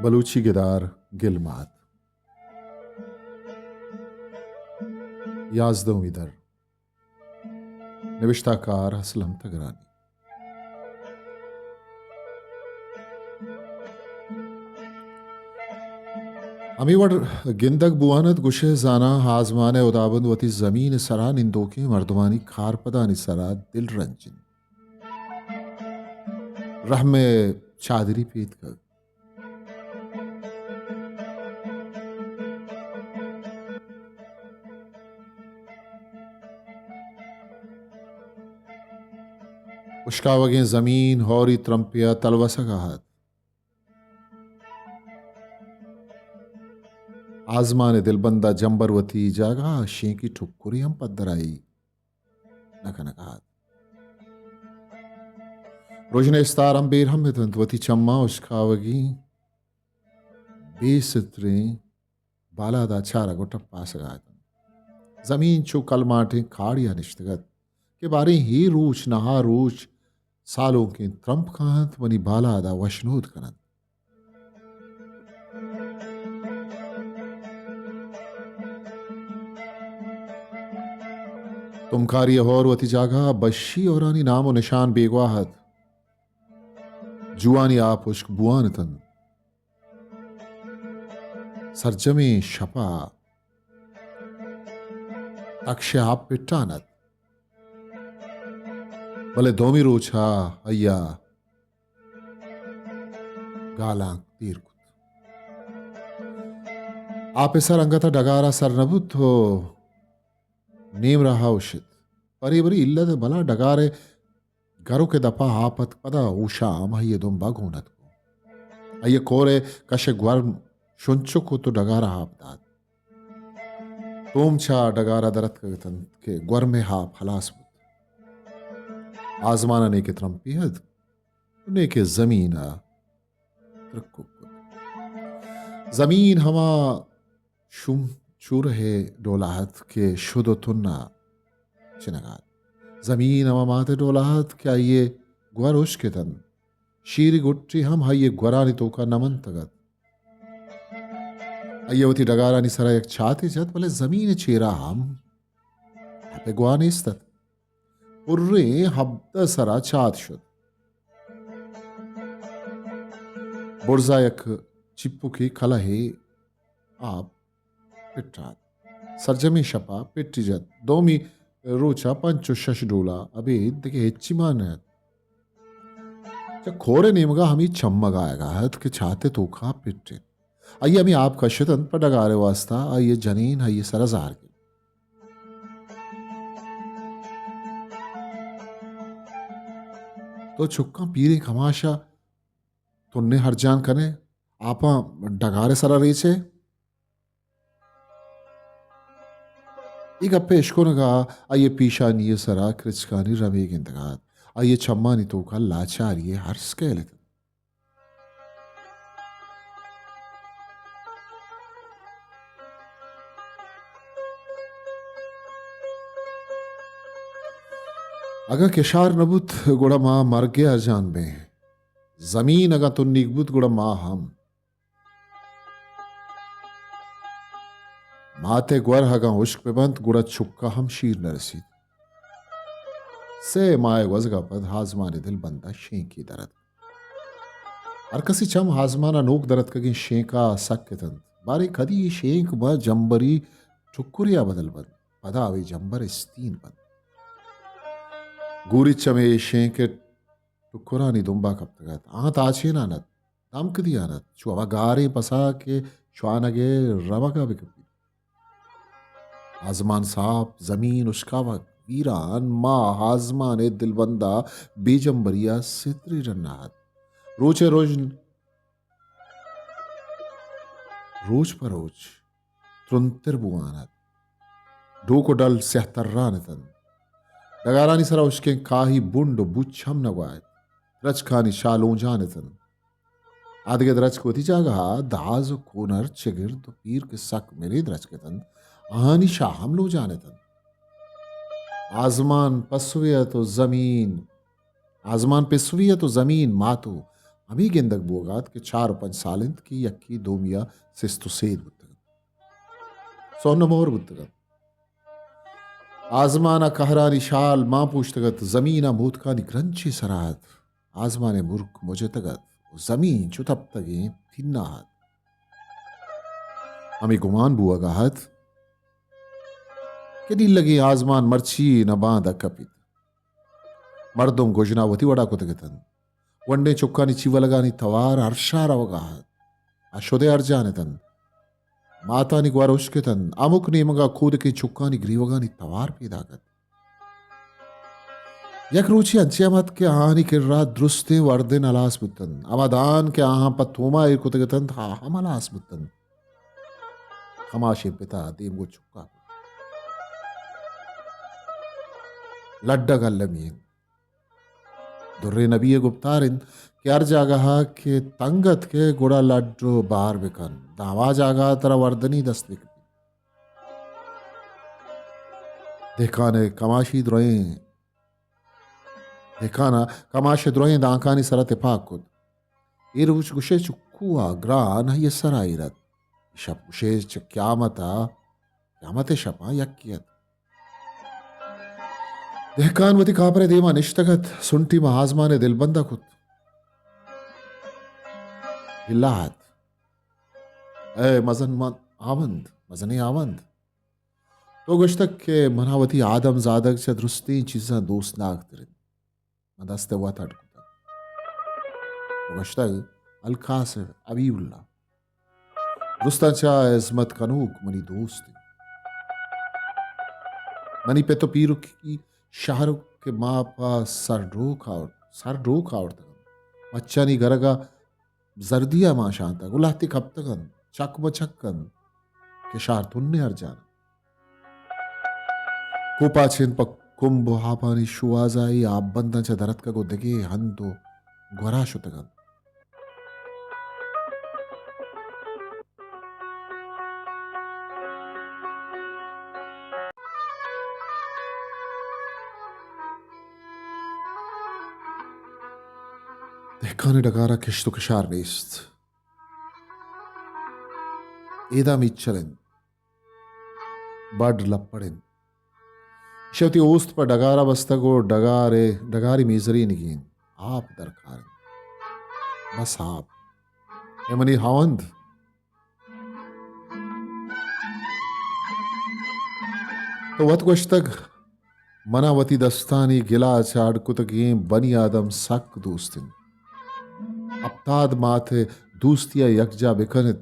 بلوچی گدار گل مات، یازدہمی در، نبشتہ کار اسلم تگرانی۔ ہمے وڑ گندگ بوان ات، گوشئے زاناں آزمان ء ہدابند وتی زمین ء سرا نندوکیں مردمانی کارپدانی سرا دل رنج انت۔ رحم ء چادری پیتکگ۔ اشکاوگیں زمین ہئوری ترمپے ء تلوسگ ء ات۔ آزمان ء دلبند ء جمبر وتی جاگہ ء شینکی ٹکرے ہم پدرائی نہ کنگ ء ات۔ رژن ء استار ہم بے رحم اتنت، وتی چماں اشکاوگیں بے ستریں بالاد ء چارگ ء ٹپاسگ ء اتنت۔ زمین چو کلماٹیں کاڑی ء نشتگ ات کہ باریں ہے روچ نہ آ روچ سالونکیں ترمپ کاینت، منی بالاد ء وشنود کننت۔ تمکاری ء ہور وتی جاگہ ء بشی ہورانی نام و نشان بیگواہ ات۔ جوانی آپ ہشک بوان اتنت۔ سرجمیں شپ ء تکش ء آپ پٹان ات، بلے دومی روچ ء آئی ء گالانک دیر کت۔ آپ ء سر انگت ء ڈگار ء سر نہ بوت و نیم راہ ء اوشت۔ برے برے الت ء بلا ڈگار ء گروک ء دپ ء آپ اتک، پدا ہوش ء ہم آئی ء دمب ء گون اتک۔ آئی ء کور ء کش ء گورم شنچک کت و ڈگار ء آپ دات۔ توم چہ ڈگار ء در اتکگ اتنت کہ گورمیں آپ ہلاس بوت۔ آزمان ء نے کہ ترمپی ات، نے کہ زمین ء ترکک کت۔ زمین ہما شوم چورہ ء ڈولا ات کہ شد و تنا چنگا ات۔ زمین ہما مات ء ڈولا ات کہ آئی ء گور ہشک اتنت۔ شیری گٹی ہم آئی ء گورانی توکا نہ منتگ ات۔ آئی ء وتی ڈگارانی سرا یک چاتے جت، بلے زمین ء چیرا ہم اپے گوا نیست ات۔ پریں ہبدہ سرا چات شت۔ برزا یک چپکے کلہے آپ پٹات۔ سرجمیں شپا پٹی جت۔ دومی روچا پنچ و شش ڈولا ابید دگہ ہچی مان نہ ات۔ چہ کور ء نیمگا ہمے چمگ آیگا ات کہ چات ء توکا پٹ انت۔ آئی ء ہمے آپ کشت انت پہ ڈگار ء واستا، آئی ء جنین آئی ء سرا زہر گپت۔ تو چکاں پیریں کماشا تنے ہرجان کنے، آپاں ڈگار ء سرا ریچے۔ اے گپ ء اشکنگ ء آئی ء پیشانی ء سرا کرچکانی رمے گندگ ء ات۔ آئی ء چمانی توکا لاچاری ء ارس کیل ات۔ اگاں کشار نہ بوت، گڑا ما مرگ ء ارجان بیں۔ زمین اگاں تنیگ بوت، گڑا ما ہم۔ مات ء گور اگاں ہشک بہ بنت، گڑا چکا ہم شیر نہ رسیت۔ سے ماہ ء گوزگ ء پد ہازمان ء دلبند ء شینکے در اتک۔ ہر کسی چم ہازمان ء نوک در اتکگیں شینک ء سک اتنت۔ باریں کدی اے شینک ماں جمبری ٹکرے ء بدل بنت، پدا آئی جمبر استین بنت۔ گوریچ چمے اے شینک ء ٹکرانی دمبا کپتگ ات۔ آں تاچینان ات۔ دمک دیان ات، چو ہما گاریں پسا کہ شوانگ ء رمگ ء بہ کپیت۔ آزمان ساپ، زمین اشکاوگ، ویران، ماہ آزمان ء دلبند ء بے جمبری ء ستری ڈنا ات۔ روچ ء رژن، روچ پہ روچ ترندتر بوان ات۔ ڈوک و ڈل سیاہ تران اتنت۔ ڈگارانی سرا ہشکیں کاہی بنڈ و بچ ہم نہ گواہت۔ درچکانی شاہ لونجان اتنت۔ آ دگہ درچک وتی جاگہا، داز و کونر، چگرد و پیر کہ سک مرے درچک اتنت، آہانی شاہ ہم لوجان اتنت۔ آزمان پسوے ات و زمین، آزمان پسوے ات و زمین ماتو۔ ہمے گندگ بوگ ءَ ات کہ چار ءُ پنچ سال انت کہ یکے دومی ءَ سست ءُ سید بوتگ انت۔ سون ءُ مہر بوتگ انت۔ آزمان ءَ کہرانی شال مان پوشتگ ات، زمین ءَ موتکانی گرنچے سرا ات۔ آزمان ءِ مرک مجتگ ات ءُ زمین چو تپتگیں تینا ات۔ ہمے گمان بوگ ءَ ات کہ نیلگیں آزمان مرچی نہ باندا کپیت۔ مردم گژنا وتی وڑا کتگ اتنت۔ گونڈیں چکانی چیولگانی توار ارشا روگ ءَ ات۔ آ شدے ارجان اتنت۔ ماتانی گور ہشک اتنت۔ ہمک نیمگ ءَ کودکیں چکانی گریوگانی توار پیداک ات۔ یک روچے انچیں ہم ات کہ آہانی کرا درستیں وردن ہلاس بوتنت۔ ہما دان کہ آہاں پہ توما ایر کتگ اتنت، آ ہم ہلاس بوتنت۔ کماشیں پت ءَ دیم گوں چکا کت۔ لڈگ المی انت۔ دریں نبی ءِ گپتار انت کہ ہر جاگہ ءَ کہ تنگ اتکئے گڑا لڈ ءُ بار بکن، داں ہما جاگہ ءَ ترا وردنی دست بکپیت۔ دہکان ءِ کماشی درہیں، دہکان ءَ کماش ءِ درہیں دانکانی سرا تپاک کت۔ اے روچ گوشئے چکو ءَ گران آئی ءِ سرا ایر ات۔ شپ گوشئے چہ قیامت ءَ، قیامت ءِ شپاں یکے ات۔ دہکان وتی کاپر ءِ دیما نشتگ ات، سنٹی ماں آزمان ءِ دلبند ءَ کت۔ الا ات۔ اے مزن من آوند، مزنیں آوند! تو گوشتگ کہ منا وتی آدم زادگ چہ درستیں چیزاں دوستناک تر انت۔ من دست ءِ وت اڈ کتگ۔ تو گوشتگ، القاسم حبیب اللہ، درستاں چہ ہزمت کنوک منی دوست انت۔ منی پت ءُ پیرکی شہرک ءِ ماپ ءَ سر ڈوک آورت، سر ڈوک آورتگ انت۔ مچانی گرگ ءَ زردی ءَ مانشانتگ ءُ لہتے کپتگ انت، چک بہ چک انت کہ شہر تنے ارجان انت۔ کوپاچ انت پہ کمب ءُ آپانی شوہاز ءَ، اے آپ بنداں چہ در اتکگ ءُ دگہ ہند ءُ گورا شتگ انت۔ دہکان ءِ ڈگار ءَ کشت ءُ کشار نیست۔ ادا میچل انت۔ بڈ لپڑ انت۔ ایشی ءَ وتی اوست پہ ڈگار ءَ بستگ ءُ ڈگار ءِ، ڈگار ءِ میزرینگی انت۔ آپ درکار انت۔ بس آپ۔ اے منی ہاوند! تو وت گوشتگ، منا وتی دستانی گلا چہ اڈ کتگیں بنی آدم سک دوست انت۔ ہپتاد مات ءِ دوستی ءَ یکجا بہ کن ات،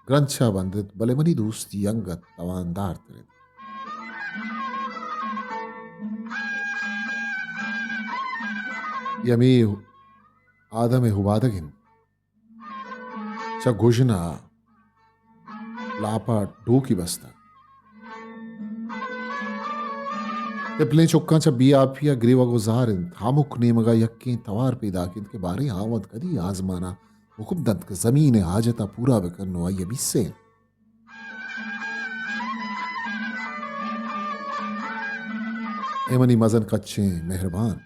گرنچا بند ات، بلے منی دوستی انگت تواندار تر انت۔ اے ہمے آدم ءِ ہوبادگ انت۔ چہ گژن ءَ لاپ ءَ ڈوکی بستگ۔ تپلیں چکاں چہ بے آپی ءَ گریوگ ءُ زار انت۔ ہمک نیمگ ءَ یکیں توار پیداک انت کہ باریں ہاوند کدی آزمان ءَ حکم دنت کہ زمین ءِ حاجت ءَ پورا بہ کن ءُ آئی ءَ بیسین۔ اے منی مزن کچیں مہربان!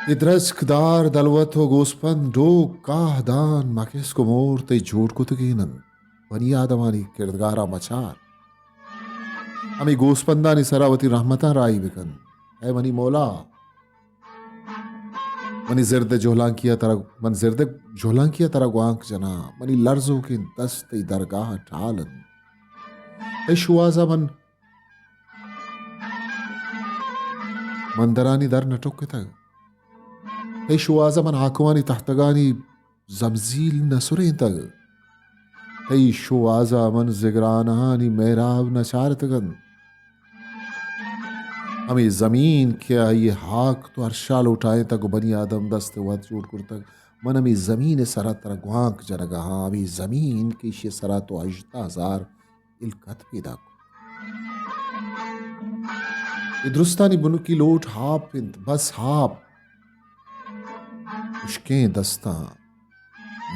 اے درچک، دار، دلوت ءُ گوسپند، ڈوک، کاہ، دان، مکسک ءُ مور تئی جوڑ کتگین انت۔ بنی آدمانی کردگاراں مچار۔ ہمے گوسپندانی سرا وتی رحمتاں راہی بکن۔ اے منی مولا! منی زرد ءِ جہلانکی ءَ ترا، من زرد ءِ جہلانکی ءَ ترا گوانک جناں۔ منی لرزوکیں دست تئی درگاہ ءَ ٹال انت۔ تئی شوہاز ءَ من، من درانی در نہ ٹکتگ۔ تئی شوہاز ءَ من حاکمانی تہتگانی زمزیل نہ سرینتگ۔ تئی شوہاز ءَ من زگرانہانی مہراب نہ چارتگ انت۔ ہمے زمین کہ آئی ءِ ہاک تو ارشا لوٹائینتگ ءُ بنی آدم دست ءِ وت جوڑ کرتگ، من ہمے زمین ءِ سرا ترا گوانک جنگ ءَ آں، ہمے زمین کہ ایشی ءِ سرا تو ہژدہ ہزار ہلکت پیداک کت۔ اے درستانی بنکی لوٹ ہاپ انت، بس ہاپ۔ ہشکیں دستاں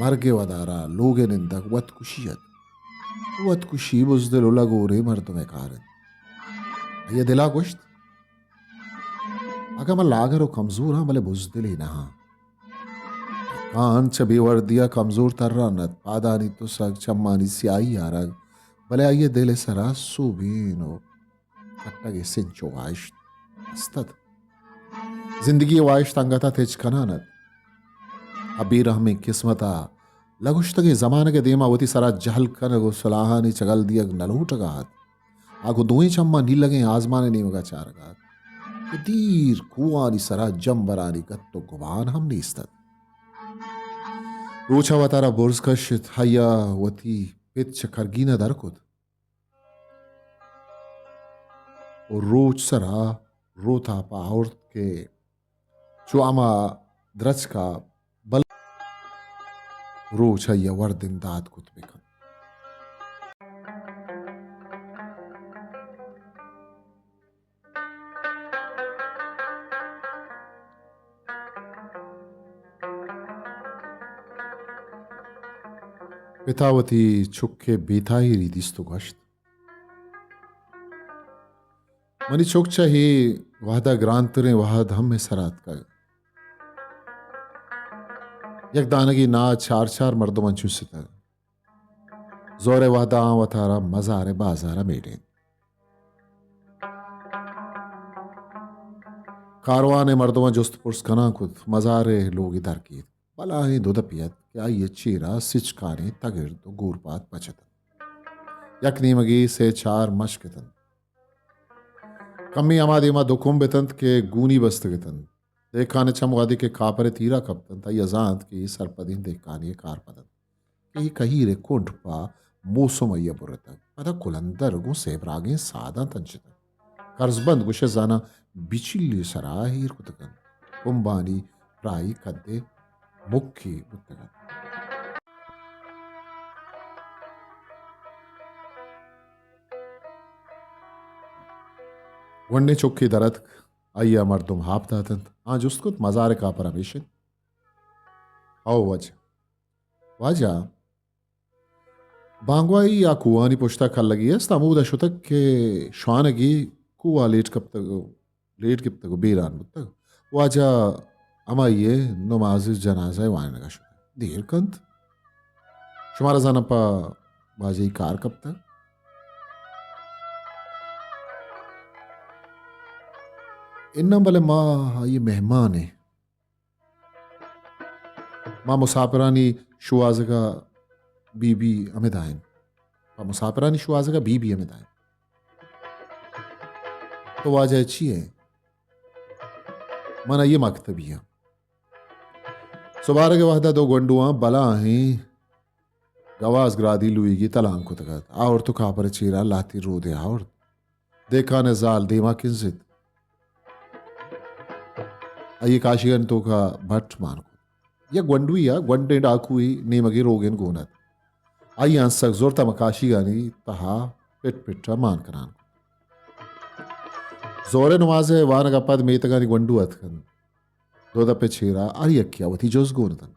مرگ ءِ ودار ءَ لوگ ءِ نندگ وت کشی ات۔ وت کشی بزدل ءُ لگوریں مردم ءِ کار انت۔ آئی ءَ دل ءَ گوشت، اگاں من لاگر و کمزور آں، بلے بزدلے نہ آں۔ کان چہ بے وردی ءَ کمزور تران ات، پادانی تسگ، چمانی سیاہی آرگ، بلے آئی ءِ دل ءِ سرا سوبین و کٹگ ءِ سنچ و واہشت است ات۔ زندگی ءِ واہشت انگت ات ہچ کنان ات۔ ءُ بے رحمیں قسمت ءَ لگوشتگیں زمانگ ءِ دیما وتی سرا جہل کنگ و سلاہانی چگل دیگ نہ لوٹگ ءَ ات۔ آ گوں دوئیں چماں نیلگیں آزمان ءِ نیمگ ءَ چارگ ءَ ات کہ دیر کوہانی سرا جمبرانی گت و گمان ہم نیست ات۔ روچ ءَ وتارا برز کشت، آئی ءَ وتی پت چہ کرگین ءَ در کت و روچ سرا روتاپ ءَ آورت کہ چو ہما درچک ءَ بل روچ آئی ءَ وردن دات کت بکن۔ پتا وتی چک ءِ بے تاہیری دیست و گوشت، منی چک چہ اے وہد ءَ گرانتریں وہد ہم مئے سرا اتکگ۔ یک دانگی ناہ چار چار مردماں چوستگ۔ زور ءِ وہد ءَ آں وتارا مزار ءِ بازار ءَ میڑینت۔ کاروان ءِ مردماں جست پرس کنان کت، مزار ءِ لوگی در کیت۔ بلاہیں دودپے ات کہ آئی ءِ چیرا سچکانیں تگرد و گورپاد پچ اتنت۔ یک نیمگے سے چار مشک اتنت۔ کمے ہما دیما دو کمب اتنت کہ گونی بستگ اتنت۔ دہکان ءِ چم وہدے کہ کاپر ءِ تیرا کپتنت، آئی ءَ زانت کہ اے سرپدیں دہکانے ءِ کارپد انت کہ اے کہیر ءِ کنڈ پہ موسم آئی ءَ برتگ۔ پدا کلندر گوں سیبراگیں ساداں تنچتگ۔ کرزبند گوشئے زاناں بچلی سرا ایر کتگ انت۔ کمبانی پرائی کد ءِ مکے بوتگ انت۔ گونڈیں چکے در اتک، آئی ءَ مردم ہاپ داتنت۔ آں جست کت، مزار ءِ کاپر ہمیش انت؟ او واجہ۔ واجہ، بانگواہی یا کوہانی پشتا کلگے است، ہمودا شتگ کہ شوانگے کوہا لیٹ کپتگ، لیٹ گپتگ و بیران بوتگ۔ واجہ ہمائی ءِ نماز جنازہ ءِ وانینگا شتگ۔ دیر کنت۔ شمارا زاناں پہ واجہی کار کپتگ؟ اناں، بلے ما آئی ءِ مہمان ایں۔ ما مساپرانی شوہازگ ءَ بی بی ہمدا ایں۔ پہ مساپرانی شوہازگ ءَ بی بی ہمدا ایں۔ تو واجہ چی ئے؟ من آئی ءِ مکتبی آں۔ سبارگ ءِ وہد ءَ دو گونڈواں بلاہیں گواز گرادی لوئیگے تلانک کتگ ات۔ آورت و کاپر ءِ چیرا لہتے رودے آورت۔ دہکان ءِ زال دیما کنزت۔ آئی ءِ کاشیگانی توکا بٹ مان کت۔ یک گونڈوے ءَ گونڈیں ڈاکوے نیمگے روگن گون ات۔ آئی ءَ انسک زرت، ہما کاشیگانی تہا پٹ پٹ ءَ مان کنان کت۔ زہر ءِ نماز ءِ وانگ ءَ پد میتگانی گونڈو اتک انت۔ دو دپ ءِ چیرا ہر یکے ءَ وتی جز گون اتنت۔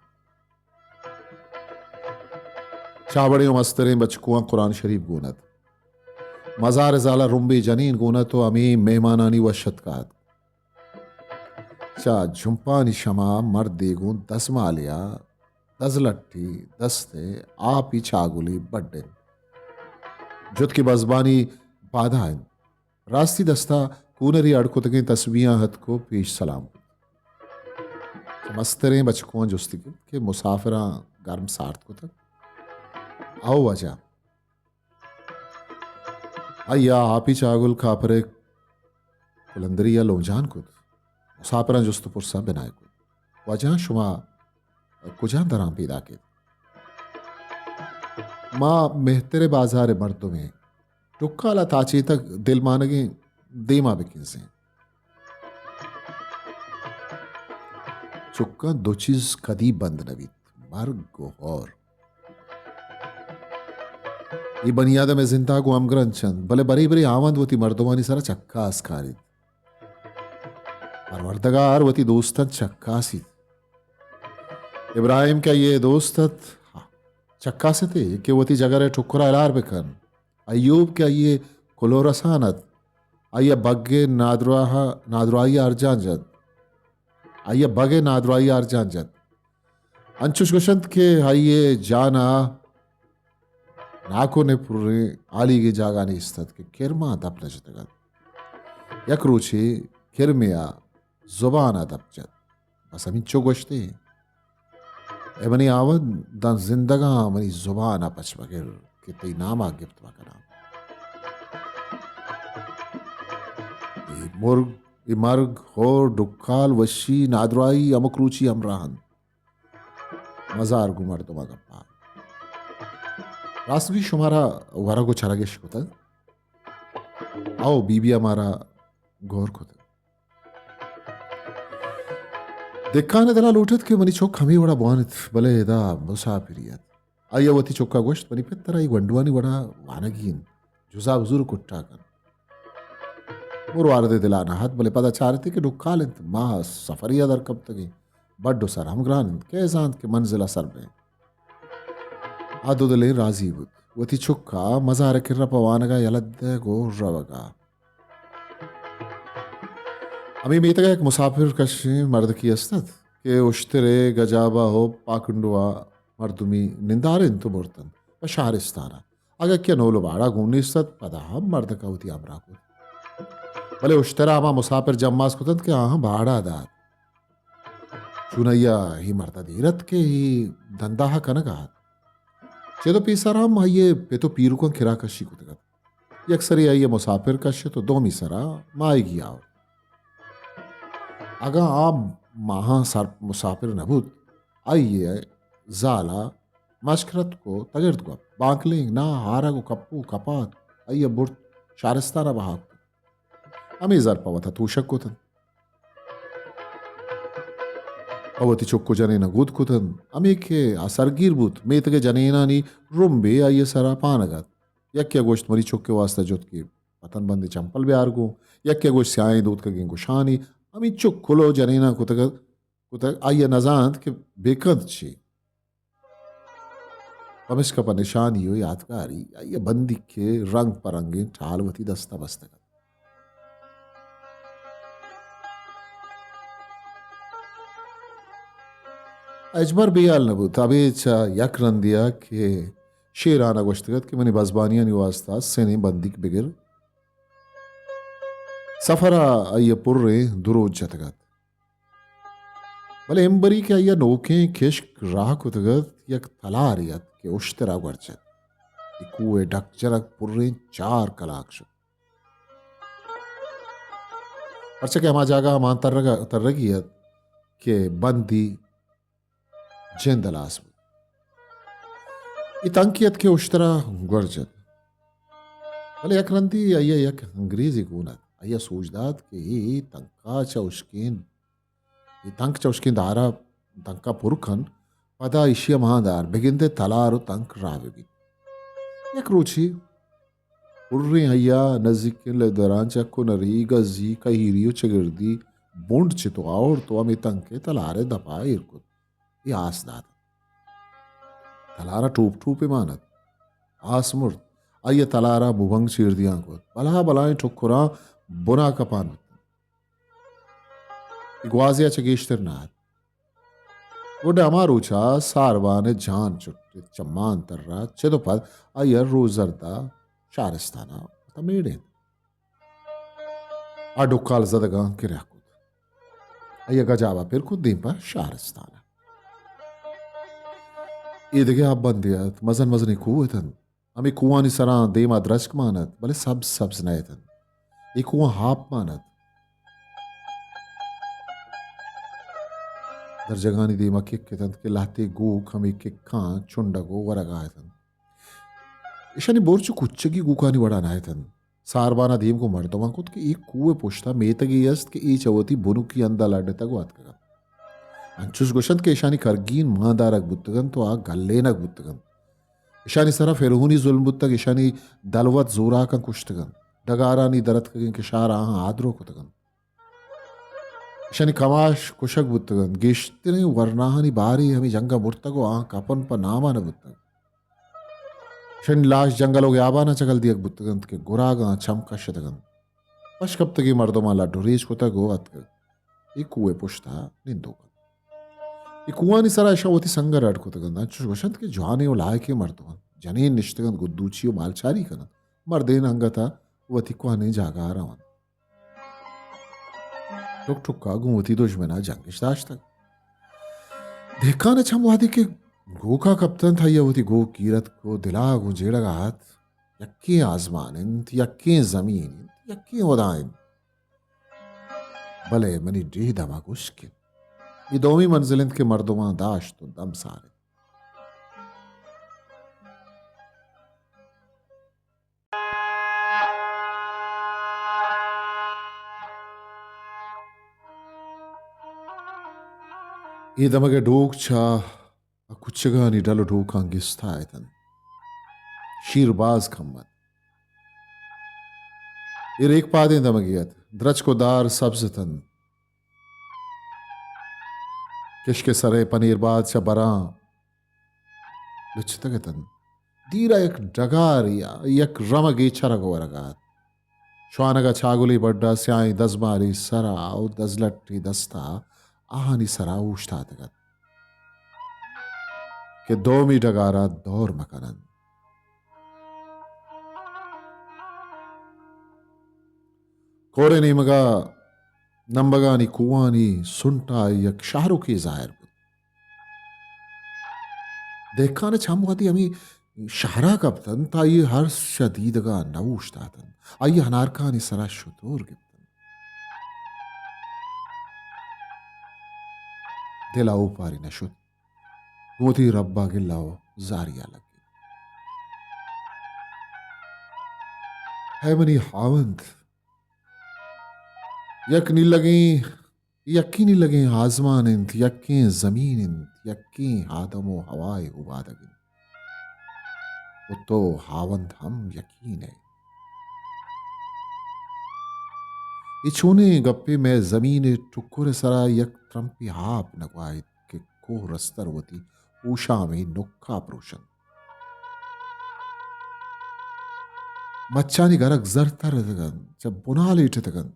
چابڑیں و مستریں بچکواں قرآن شریف گون ات۔ مزار ءِ زال ءَ رمبے جنین گون ات و ہمے مہمانانی وش اتکگ ات۔ چہ جمپانی شما مردے گوں دزمالے ءَ دزلٹے دست ءَ آپی چاگلے بڈ انت۔ جت کہ بزبانی پادا انت۔ راستی دستا کونری اڑ کتگیں تسبیحاں اتک و پیش سلام کت۔ چہ مستریں بچکواں جستی کت کہ مسافراں گرم سارت کتگ؟ او واجہ۔ آئی ءَ آپی چاگل کاپر ءِ کلندری ءَ لونجان کت۔ مساپراں جست و پرساں بنائے کت۔ واجہاں، شما کجام دراں پیداک ات؟ ما مہتر ءِ بازار ءِ مردم ایں۔ ٹکال ءَ تاچینتگ، دلمانگیں، دیما بکنزیں۔ چکاں، دو چیز کدی بند نہ بیت، مرگ و ہور۔ اے بنی آدم ءِ زند ءَ گوں ہمگرنچ انت، بلے برے برے ہاوند وتی مردمانی سرا چکاس کاریت۔ پروردگار وتی دوستاں چکاسیت۔ ابراہیم کہ آئی ءِ دوست ات، چکاستے کہ وتی جگر ءِ ٹکر ءَ ہلار بکن۔ ایوب کہ آئی ءِ کلوہ رسان ات، آئی ءَ بگ ءِ نادراہ، نادراہی ءَ ارجان جت۔ آئی ءَ بگ ءِ نادراہی ءَ ارجان جت۔ انچوش گوشنت کہ آئی ءِ جان ءَ ناکو نے پریں آلیگیں جاگہ نیست ات کہ کرماں دپ نہ جتگ ات۔ یک روچے کرمے ءَ زبان ءَ دپ جت۔ بس ہمینچو گوشتے، اے منی آوند، داں زندگاں منی زبان ءَ پچ مگر کہ تئی نام ءَ گپت مہ کناں۔ اے مرگ، اے مرگ، ہور، ڈکال، وشی، نادراہی، ہمک روچی ہمراہ انت۔ مزار گوں مردماں گپا۔ راستگوئی شمارا ورگ و چرگ اش کتگ؟ او بی بی ءَ مارا گور کتگ۔ دکان ءِ دل ءَ لوٹ ات کہ منی چک ہمے وڑا بوان ات، بلے ادا مساپری ات۔ آئی ءَ وتی چک ءَ گوشت، منی پت ترا اے گونڈوانی وڑا وانگی انت، جزا بزور کٹا کن۔ مروارد ءِ دل ءَ نہ ات، بلے پدا چارتی کہ ڈکال انت، ما سفرے ءَ در کپتگیں، بڈ و سر ہم گران انت، کئے زانت کہ منزل ءَ سر بیں۔ آ دو دلیں راضی بوت۔ وتی چک ءَ مزار ءِ کرا پہ وانگ ءَ یلہ دئیگ و روگ ءَ۔ ہمے میتگ ءَ یک مساپر کشیں مردکے است ات کہ اشتر ءِ گجاب ءَ و پاکنڈو ءَ مردمی نندار انت و مرت انت پہ شہرستان ءَ۔ اگاں کہ نول و باڑا گون نیست ات، پدا ہم مردک ءَ وتی ہمراہ کت۔ بلے اشتر ءَ ہما مساپر جماز کت انت کہ آہاں باڑا دات۔ چونائی ءَ اے مرد ءَ دیر ات کہ اے دنداہ ءَ کنگ ءَ ات۔ چد و پیسر ہم آئی ءِ پت و پیرکاں کرا کشی کتگ ات۔ یک سرے آئی ءَ مساپر کشت و دومی سرا ماہیگی آورت۔ اگاں آ ماہاں سر مساپر نہ بوت، آئی ءِ زال ءَ مشکرت کو تگرد گوپ، بانکلینگ، ناہ، آرگ و کپو کپات، آئی ءَ برت شارستان ءَ بہا کت۔ ہمے زر پہ وتا توشگ کتنت۔ پہ وتی چک و جنین ءَ گود کتنت۔ ہمے کہ آ سرگیر بوت، میتگ ءِ جنینانی رمبے آئی ءِ سرا پانگ ات۔ یکے ءَ گوشت، منی چک ءِ واسطہ جت کہ پتن بندیں چمپل بیار گوں۔ یکے ءَ گوشت، سیاہیں دوتکگیں گشانی۔ ہمینچک کلو جنیناں کتگ، کتگ، آئی ءَ نزانت کہ بکنت چی۔ پمیشکا پہ نشانی و یاتگاری آئی ءَ بندیک ءِ رنگ پہ رنگیں ٹال وتی دست ءَ بستگ ات۔ اجبر بے ہیال نہ بوت، ابید چہ یک رندے ءَ کہ شیران ءَ گوشتگ ات کہ منی بزبانیانی واستا سنیں بندیک بگر۔ سفر ءَ آئی ءَ پریں دو روچ جتگ ات۔ بلے امبری کہ آئی ءَ نوکیں کشک راہ کتگ ات، یک تلارے ات کہ اشتر ءَ گورج ات۔ اے کوہ ءِ ڈک جنگ پریں چار کلاک شت۔ پرچا کہ ہما جاگہ ءَ مان ترگ، ترگی ات کہ بندی جند ہلاس بوت۔ اے تنکے ات کہ اشتر ءَ گورج ات۔ بلے یک رندے آئی ءَ یک انگریزے گون ات۔ آئی ءَ سوج دات کہ اے تنک ءَ چہ اشکیں، اے تنک چہ اشکیں دار ءَ، تنک ءَ پر کن، پدا ایشی ءَ مان دار، بگندئے تلار و تنک راہ بہ بیت۔ یک روچے پریں آئی ءَ نزیکیں لدراں چہ کنری، گزی، کہیری و چگردی بنڈ چت و آورت و ہمے تنک ءِ تلار ءِ دپ ءَ ایر کت۔ اے آس دات۔ تلار ءَ ٹوپ ٹوپے مان ات۔ آس مرت۔ آئی ءَ تلار ءَ موبنگ چیر دیان کت۔ بلاہ بلاہیں ٹکراں بن ءَ کپان بوت۔ اے گوازے ءَ چہ گیشتر نہ ات۔ گڈ ہما روچ ءَ ساربان ءِ جان چٹت، چہ مان تر ءَ چد و پد آئی ءَ روزرد ءَ شارستان ءَ وتا میڑینت۔ آ ڈکال زدگاں کرا کت۔ آئی ءَ گجاب ءَ پر کت دیم پہ شارستان ءَ۔ اے دگہ آب بندے ات، مزن مزنیں کوہ اتنت۔ ہمے کوہانی سرا دیم ءَ درچک مان ات، بلے سبز سبز نہ اتنت۔ اے کوہاں آپ مان ات۔ درجگانی دیم ءَ کک اتنت کہ لہتے گوک ہمے ککاں چنڈگ و ورگ ءَ اتنت۔ ایشانی برج کچگی گوکانی وڑا نہ اتنت۔ ساربان ءَ دیم گوں مردماں کت کہ اے کوہ ءِ پشت ءَ میتگے است کہ اے چہ وتی بنکی ہند ءَ لڈتگ و اتکگ انت۔ انچوش گوشنت کہ ایشانی کرگین ماندارگ بوتگ انت و آ گلینگ بوتگ انت۔ ایشانی سرا فرعونی ظلم بوتگ، ایشانی دلوت زوراکاں کشتگ انت۔ ڈگارانی درتکگیں کشار آہاں آدرو کتگ انت۔ ایشانی کماش کشگ بوتگ انت۔ گیشتریں ورناہانی بارے ہمے جنگ ءَ مرتگ و آہاں کپن پہ نام ءَ نہ بوتگ۔ ایشانی لاش جنگل و گیابان ءَ چگل دیگ بوتگ انت کہ گراگاں چم کشتگ انت۔ پشکپتگیں مردماں لڈ و ریچ کتگ و اتکگ۔ اے کوہ ءِ پشت ءَ نندوک انت۔ اے کوہانی سرا اشاں وتی سنگ ءَ رڈ کتگ انت۔ انچوش گوش انت کہ جوانیں و لائقیں مردم انت۔ جنین نشتگ انت، گدوچی و مالچاری کن انت۔ مردین انگت ءَ وتی کوہنیں جاگہ ءَ رونت۔ ٹک ٹک ءَ گوں وتی دژمن ءَ جنگش داشتگ۔ دہکان ءَ چم وہدے کہ گوک ءَ کپت انت، آئی ءَ وتی گوک گیر اتک و دل ءَ گوں جیڑگ ءَ ات، یکیں آزمان انت، یکیں زمین انت، یکیں ہدا انت۔ بلے منی ڈیھ دم ءَ گوشک انت۔ اے دومی منزل انت کہ مردماں داشت و دم سارت۔ اے دمگ ءِ ڈوک چہ آ کچگانی ڈل و ڈوکاں گستا اتنت۔ شیر باز کم ات۔ اے ریک پادیں دمگے ات۔ درچک و دار سبز اتنت۔ کشک ءِ سر ءِ پنیر باد چہ براں لچتگ اتنت۔ دیر ءَ یک ڈگارے ءَ یک رمگے چرگ ورگ ءَ ات۔ شوانگ ءَ چاگلے بڈ ءَ سیاہیں دزمارے سر ءَ و دزلٹے دست ءَ آہانی سر ءَ اوشتاتگ ات کہ دومی ڈگار ءَ دور مہ کن انت۔ کور ءِ نیمگ ءَ نمبگانی کوہانی سنٹ ءَ یک شہرکے ظاہر بوت۔ دہکان ءَ چم وہدے ہمے شہر ءَ کپت انت، آئی ءِ ارس چہ دیدگ ءَ نہ اوشتات انت۔ آئی ءِ ہنارکانی سر ءَ شتور گپت انت۔ دل ءَ اوپاری نہ شت۔ گوں وتی رب ءَ گلہ و زاری ءَ لگت۔ اے منی ہاوند! یک نیلگیں، یکیں نیلگیں آزمان انت، یکیں زمین انت، یکیں آدم و ہوائے اوبادگ انت۔ و تو ہاوند ہم یکین ئے۔ اے چونیں گپے؟ مئے زمین ءِ ٹکر ءِ سرا یک ترمپے آپ نہ گواہیت کہ کوہ رستر وتی ہوشامیں نکا پروشنت۔ مچانی گرگ زر تر اتگ انت، چہ بنا لیٹ اتگ انت۔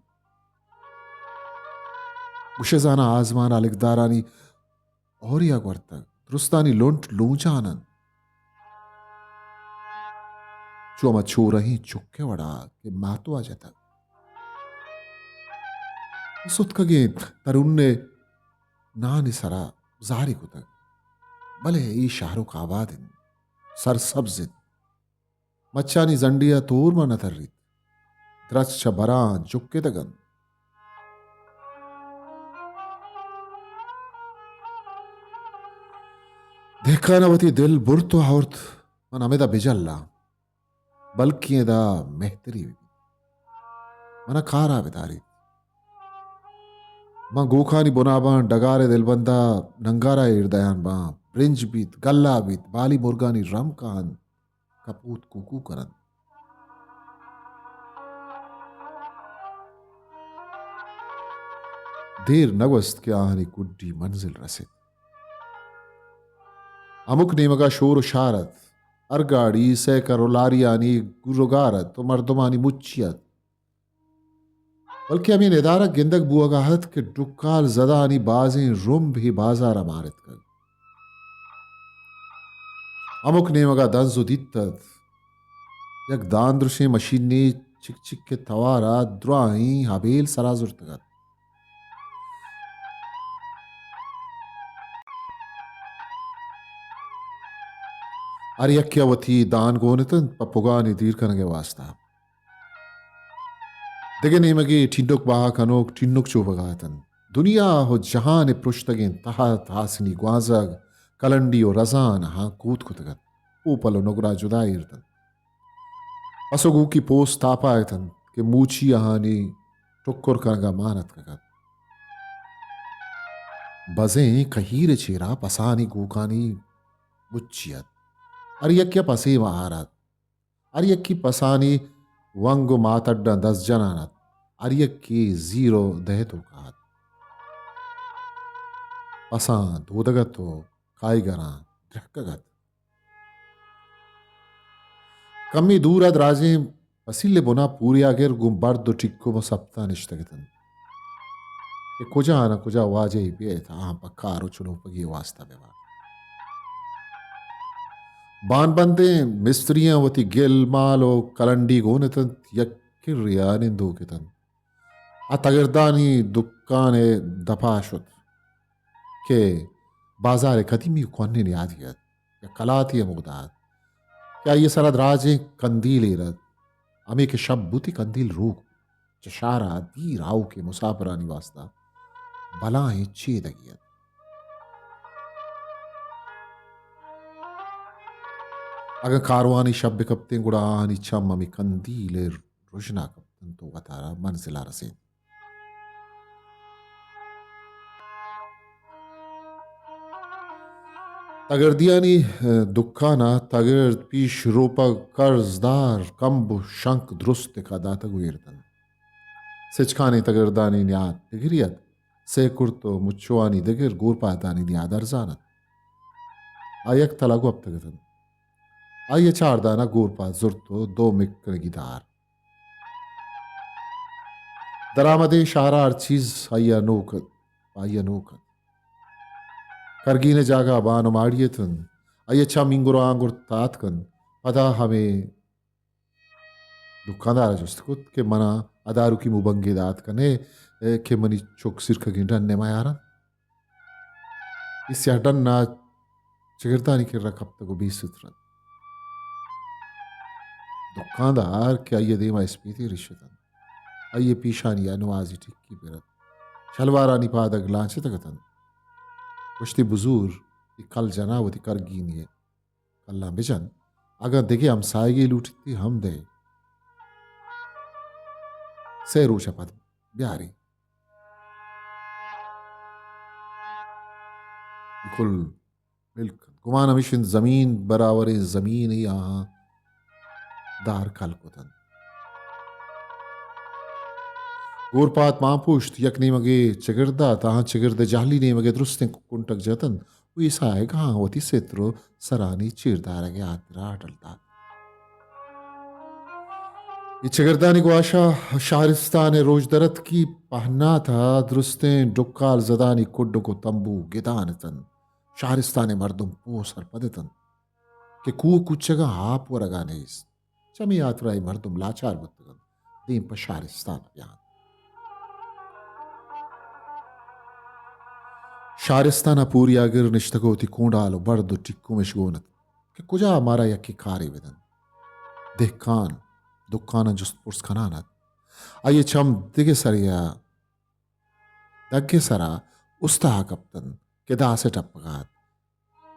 گوشئے زاناں آزمان ءَ لگدارانی ہوریا گورتگ، درستانی لنٹ لونجان انت۔ چو ہما چورہیں چکے وڑا کہ ماتوا جتگ۔ ستکگیں ترون ءِ نان ءِ سرا زاری کتگ۔ بلے اے شہرک آباد انت، سرسبز انت۔ مچانی زنڈی ءَ تور ماں نہ تریت۔ درچک چہ براں جکتگ انت۔ دہکان ءَ وتی دل برت و آورت، من ہمدا بجلاں، بلکیں ادا مہتری بہ بیت۔ منا کارا بداریت۔ من گوکانی بناباں ڈگار ءِ دلبندا ننگارا ایر دیان باں، برنج بیت، گلہ بیت، بالی مرگانی رم کاہنت۔ کپوت کوکو کننت۔ دیر نگوست کہ آہانی گڈی منزل رست۔ ہمک نیمگا شور و شار ات۔ ہر گاڑی، سیکر و لاریانی گور و گار ات و مردمانی مچی ات۔ بلکہ ہمے ندارگ گندگ بوہگا ات کہ ڈکال زدہانی بازیں رمب ہے بازارا مارتکگ۔ ہمک نیمگا دنز و دیت ات۔ یک داندرشیں مشینے چک چک ءِ توارا دراہیں ہبیل سرا زرتگ ات۔ ہر یکے ءَ وتی دان گون اتنت پہ پگانی دیر کنگ ءِ واستا۔ دگہ نیمگے ٹینک بہا کنوک ٹینک چوبگا اتنت۔ دنیا و جہان ءِ پرشتگیں تہت ہاسنی گوانزگ، کلنڈی و رزان آہاں کوت کتگ ات۔ پوپل و نگرا جدا ایر اتنت۔ پس و گوکی پوست تاپا اتنت کہ موچی آہانی ٹکر کنگا مان اتکگ ات۔ بزیں کہیر ءِ چیرا پسانی گوکانی مچی ات۔ ہر یکے ءَ پسے مہار ات۔ ہر یکے پسانی ونگ و ماتڈاں دست جنان ات۔ ہر یکے زیر و دہ توکا ات۔ پساں دودگ ات و کائیگراں درہکگ ات۔ کمے دور ءَ دراجیں اسیل ءِ بنا پوریاگر گوں برد و ٹکم و سپتا نشتگ اتنت کہ کجا نہ کجا واجہے بیئیت، آہاں پہ کار و چلوپگی واستا ببارت۔ بانبندیں مستریاں وتی گل مال و کلنڈی گون اتنت، یک کریا نندوک اتنت۔ آ تگردانی دکان ءِ دپا شت کہ بازار ءِ قدیمی و کوہنیں نیادی ات، یک کلاتے ہمودا ات کہ آئی ءِ سرا دراجیں کندیلے ات، ہمے کہ شپ بوت کندیل روک بوت۔ چہ شہر ءَ دیر آؤکیں مساپرانی واستا بلاہیں چیدگے ات۔ اگاں کاروانی شپ بکپتیں گڑا آہانی چم ہمے کندیل ءِ رژنا کپتنت و وتارا منزلا رسینت۔ تگردیانی، ء، دکانا تگرد، پیش روپگ، قرضدار، کمب و شنک درستکا داتگ و ایر اتنت۔ سچکانیں تگردانی نیاد دگرے ات، سیکرت و مچوانی دگر گورپاتانی نیاد ارزان ات۔ آ یک تلہ گوپتگ اتنت۔ آئی ء چار دانہ گورپات زرت و دو مکنگی دار۔ درآمدیں شہر ء ہر چیز آئی ء نوک ات، آئی ء نوک ات۔ کرگین ء جاگہ بان و ماڑی ات انت۔ آئی ء چم اینگر و آنگر تاتک انت۔ پدا ہمے دکاندار ء جست کت کہ منا اداروکی موبنگے دات کنے کہ منی چک سیرکگیں ڈن ء میار انت۔ اے سیاہ ڈن ء چگردانی کرا کپتگ و بے ستر انت۔ دکاندار کہ آئی ء دیما اسپیتے رشت انت، آئی ء پیشانی ء نمازی ٹکی پر ات، شلوارانی پادگ لانچتگ اتنت۔ گوشتی، بزور، اے کل جنا وتی کرگینی ء کلاں بجن، اگاں دگہ ہمساہگے لوٹیت ہم دئے۔ سئے روچ ء پد بیاریں۔ کل ملک انت۔ گمان ہمیش انت زمین برابریں زمینے، آہاں دار کل کت انت۔ گورپات مان پوشت، یک نیمگے چگرد دات، آہاں چگرد ء جہلی نیمگ ء درستیں کنٹگ جت انت و ایسا ء گاں وتی ستر و سرانی چیر دارگ ء ہاترا اڈل دات۔ اے چگردانی گواشا شہرستان ء روچ درتکی پہنات ء درستیں ڈکال زدانی کڈک و تمبو گدان اتنت۔ شہرستان ء مردم پوہ سرپد اتنت کہ کوہ کوچگاں آپ ورگا نیست۔ چمی ہاترا اے مردم لاچار بوتگ انت، دیم پہ شہرستان بیان۔ شہرستان ء پوریاگر نشتگ و وتی کونڈال و برد و ٹیکومش گون ات کہ کجا مارا یکے کارے بدنت۔ دہکان دکاناں جست پرس کنان ات۔ آئی ء چم دگہ سرے ء دگہ سرا استہا کپتنت کہ داسے ٹپگا ات۔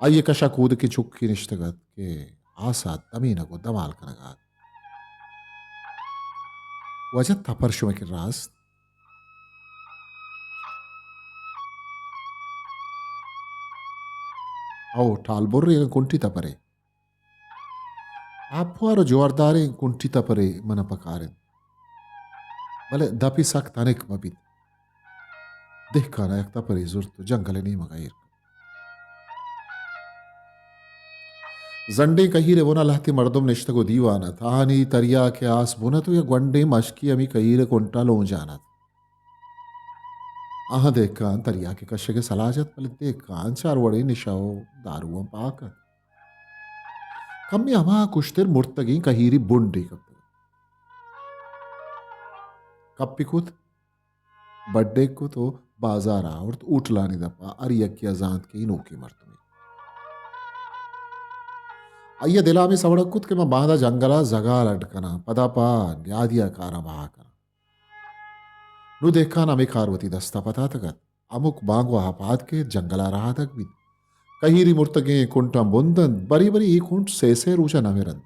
آئی ء کشا کودکیں چکے نشتگ ات کہ آسا دمینگ و دمال کنگا ات۔ واجہ، تپر شمئے کرا است؟ او، ٹالبرے اگاں کنٹی تپرے۔ آپوار و جوارداریں کنٹی تپرے من ء پکار انت، بلے دپی سک تنک مہ بیت۔ دہکان ء یک تپرے زرت و جنگل ء نیمگ ء ایر کت۔ زنڈیں کہیر ء بنا لہتے مردم نشتگ و دیوان ات۔ آہانی تریاک ء آس بن ات و یک گونڈیں مشکی ہمے کہیر ء کنٹا لونجان ات۔ آہاں دہکان تریاک ء کشگ ء سلاہ جت، بلے دہکان چاروڑیں نشہ و داروان پاک ات۔ کمے ہما کشتر مرتگیں کہیری بنڈے کپتگ۔ کپی کت، بڈے کت و بازار آورت، ہوٹلانی دپا ہر یکے ء زانت کہ اے نوکیں مردمے۔ آئی ء دل ء ہمے سوڑگ کت کہ من باندا جنگل ء زگال اڈ کناں، پدا پہ نیادی ء کاراں بہا کناں۔ نوں دہکان ہمے کار وتی دست ء پتاتگ ات۔ ہمک بانگواہ ء پاد کیت، جنگل ء رہادگ بیت۔ کہیری مرتگیں کنٹاں بند انت، برے برے اے کنٹ سئے سئے روچ ء نہ مرنت۔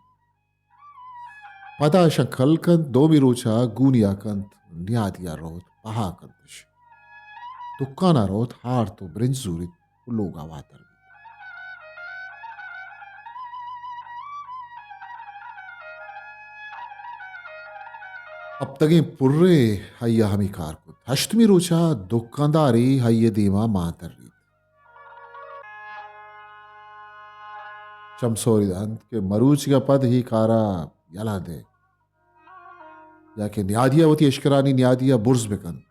پدا اشاں کل کنت، دومی روچ ء گونیا کنت، نیادی ء روت، بہا کنت اش۔ دکان ء روت، ہارت و برنج زوریت و لوگ ء واتر بیت۔ ہپتگیں پرے آئی ء ہمے کار کت۔ ہشتمی روچ ء دکاندارے آئی ء دیما مان تریت۔ چم سوری دنت کہ مروچی ء پد اے کار ء یلہ دئے۔ داں کہ نیادی ءَ وتی اشکرانی نیادی ءَ برز بہ کنت۔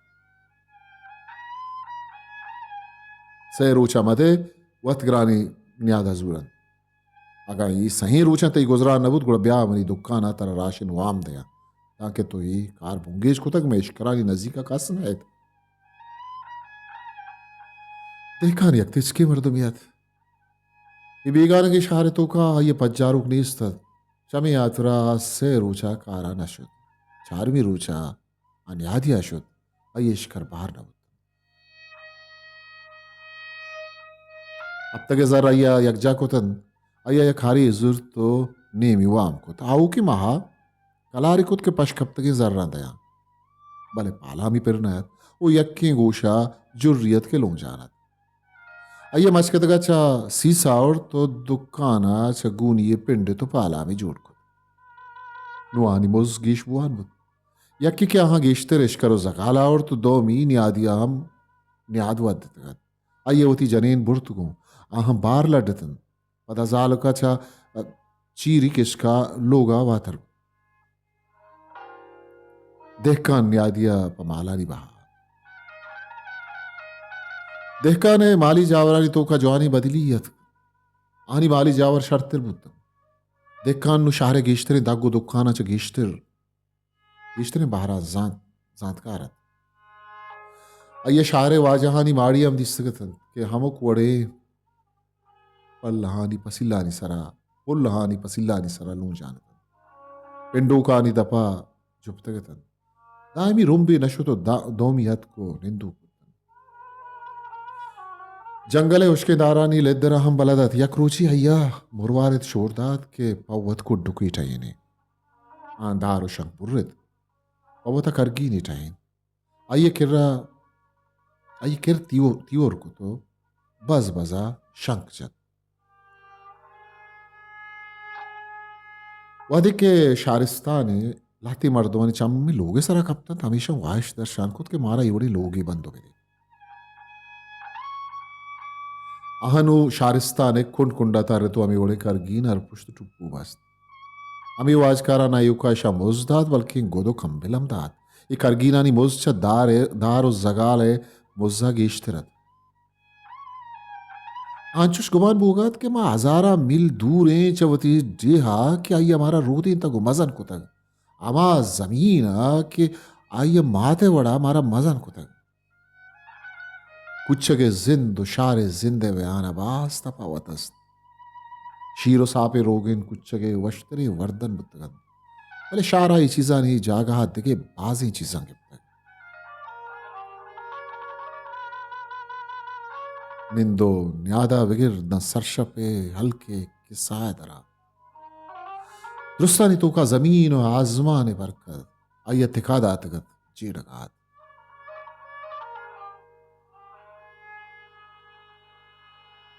سئے روچ ءَ مدئے، وت گرانیں نیاد ءَ زورنت۔ اگاں اے سئیں روچاں تئی گزران نہ بوت، گڑا بیا منی دکان ءَ ترا راشن وام دیاں، داں کہ تو اے کار بنگیج کتگ، مئے اشکرانی نزیک ءَ کس نہ ات۔ دہکان یک تچکیں مردمے ات۔ اے بیگانگیں شہر ءِ توکا آئی ءِ پجاروک نیست ات۔ چمے ہاترا آ سئے روچ ءَ کار ءَ نہ شت۔ چارمی روچ ءَ آ نیادی ءَ شت، آئی ءِ اشکر بہر نہ بوت۔ ہپتگ ءِ زر آئی ءَ یکجاہ کت انت، آئی ءَ یک ہرے زرت ءُ نیمی وام کت۔ آؤکیں ماہ ءَ کلارے کت کہ پشکپتگیں زراں دیاں، بلے پالامی پر نہ ات ءُ یکیں گوش ءَ جری ات کہ لونجان ات۔ آئی ءَ مچکدگ ءَ چہ سیسا آورت ءُ دکان ءَ چہ گونی ءَ پنڈت ءُ پالامی جوڑ کت۔ نوں آنی مز گیش بوان بوت۔ یکے کہ آہاں گیشتر اشکر ءُ زگال آورت ءُ دومی نیادی ءَ ہم نیاد ودتگ ات۔ آئی ءَ وتی جنین برت گوں۔ آہاں بار لڈتنت۔ پدا زالک ءَ چہ چیری کشک ءَ لوگ ءَ واتر بوت۔ دہکان نیادی ءَ پہ مالانی بہا۔ دہکان ءِ مالی جاورانی توکا جوانیں بدلی اتک۔ آنی مالی جاور شرتر بوتنت۔ دہکان نوں شہر ءِ گیشتریں دگ ءُ دکاناں چہ گیشتر گیشتریں بہراں زانت، زانتکار ات۔ آئی ءَ شہر ءِ واجہانی ماڑی ہم دیستگ اتنت کہ ہمک وڑیں پلہانی پسیلانی سرا، پلہانی پسیلانی سرا لونجان اتنت۔ پنڈوکانی دپ ءَ جپتگ اتنت۔ دائمی رمبے نہ شت ءُ دا-، دومی اتک ءُ نندوک بوتنت۔ جنگل ءِ ہشکیں دارانی لدر ءَ ہم بلد ات۔ یک روچے آئی ءَ مروارد شور دات کہ پہ وت کڈکے ٹہینے۔ آں دار ءُ شنک برت۔ پہ وت ءَ کرگینے ٹہینت۔ آئی ءِ کرا، آئی ءِ کر تیور، تیور کت ءُ بز بز ءَ شنک جت۔ وہدے کہ شارستان ءِ لہتیں مردمانی چم ہمے لوگ ءِ سرا کپتنت، ہمیشاں واہش درشان کت کہ مارا اے وڑیں لوگے بندو بدے۔ آہاں نوں شارستان ءِ کنڈ کنڈ ءَ ترت ءُ ہمے وڑیں کرگین ہر پشت ٹپو بست۔ ہمے واجکاراں نہ ایوکا اشاں مزد دات، بلکیں گد ءُ کمبل ہم دات۔ اے کرگینانی مزد چہ دار ءِ، دار ءُ زگال ءِ مزد ءَ گیشتر ات۔ انچوش گمان بوگ ءَ ات کہ ما ہزاراں میل دور ایں چہ وتی ڈیھ ءَ کہ آئی ءَ مارا رودینتگ ءُ مزن کتگ، ہما زمین ءَ کہ آئی ءَ مات ءِ وڑ ءَ مارا مزن کتگ۔ کچگ ءِ زند ءُ شہر ءِ زند ءِ میان ءَ باز تپاوت است۔ شیر ءُ ساپ ءِ روگن کچگ ءِ وشتریں وردن بوتگ انت، بلے شہر ءَ اے چیزانی جاگہ ءَ دگہ بازیں چیزاں گپتگ۔ نند ءُ نیاد ءَ بگر داں سرشپ ءِ ہلک ءِ کسہ ءِ درا درستانی توکا زمین ءُ آزمان ءِ برکت آئی ءَ تکا داتگ ات، جیڑگ ءَ ات۔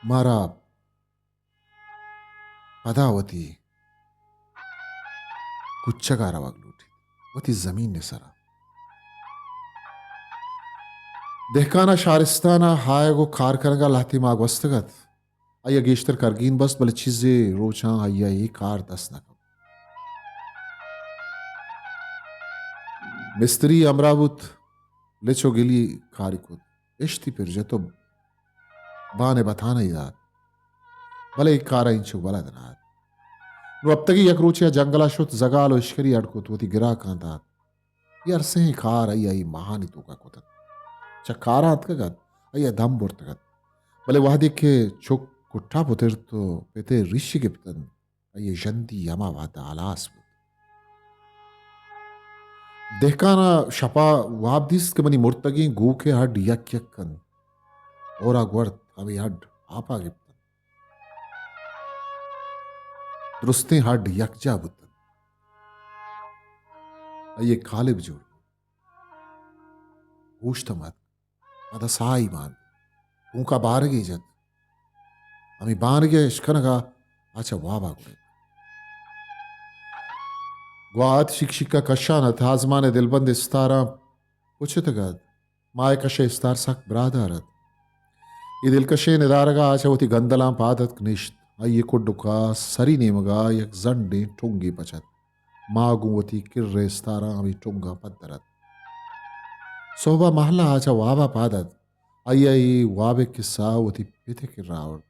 مارا پدا وتی کچگ ءَ روگ لوٹیت، وتی زمین ءِ سرا۔ دہکان ءَ شارستان ءَ ہایگ ءُ کار کنگ ءَ لہتے ماہ گوستگ ات۔ آئی ءَ گیشتر کرگین بست، بلے چیزے روچاں آئی ءَ اے کار دست نہ کپت۔ مستری ہمراہ بوت، لچ ءُ گلی کاری کت، اشتی پر جت ءُ بان ءِ بتانہ ئے دات، بلے اے کار ءَ اینچک بلد نہ ات۔ نوں ہپتگے یک روچے ءَ جنگل ءَ شت، زگال ءُ اشکری اڈ کت، وتی گراکاں دات۔ اے ہر سئیں کار آئی ءَ اے ماہانی توکا کت انت۔ چہ کاراں اتکگ ات، آئی ءَ دم برتگ ات، بلے وہدے کہ چک کٹا پترت ءُ پت ءِ ریشی گپت انت، آئی ءِ ژندی ہما وہد ءَ ہلاس بوت۔ دہکان ءَ شپ ءَ واب دیست کہ منی مرتگیں گوک ءِ ہڈ یک یک انت، ہور ءَ گورت، ہمے ہڈ آپ ءَ گپت انت۔ درستیں ہڈ یکجاہ بوت انت۔ آئی ءَ کالب جوڑ کت۔ اوشت ہم اتک۔ پدا ساہی باند۔ کونک ءَ بارگے جت۔ ہمے بانگ ءِ اشکنگ ءَ آ چہ واب ءَ گڑت۔ گوات شیک شیک ءَ کشان ات۔ آزمان ءِ دلبند استاراں پچتگ ات۔ ماہ ءِ کش ءِ استار سک براہدار ات۔ اے دلکشیں ندارگ ءَ آ چہ وتی گندلاں پاد اتک نشت۔ آئی ءِ کڈک ءَ سری نیمگ ءَ یک زنڈیں ٹنگے پچ ات۔ ما گوں وتی کر ءِ استاراں ہمے ٹنگاں پدر ات۔ سہب ءَ مہلا چہ واب ءَ پاد ات، آئی ءَ اے واب ءِ کسہ وتی پت ءِ کرا آورت۔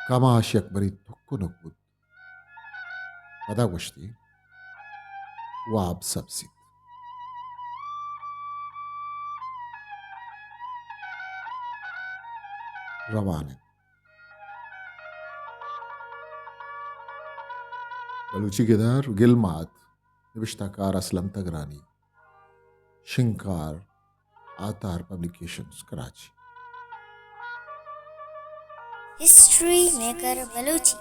کماش یکبرے تک ءُ نک بوت۔ پدا گوشتی، واب سبزیت۔ روان انت۔ بلوچی گدار گل مات، نبشتہ کار اسلم تگرانی، شنگکار آتار publications Karachi. History maker Balochi.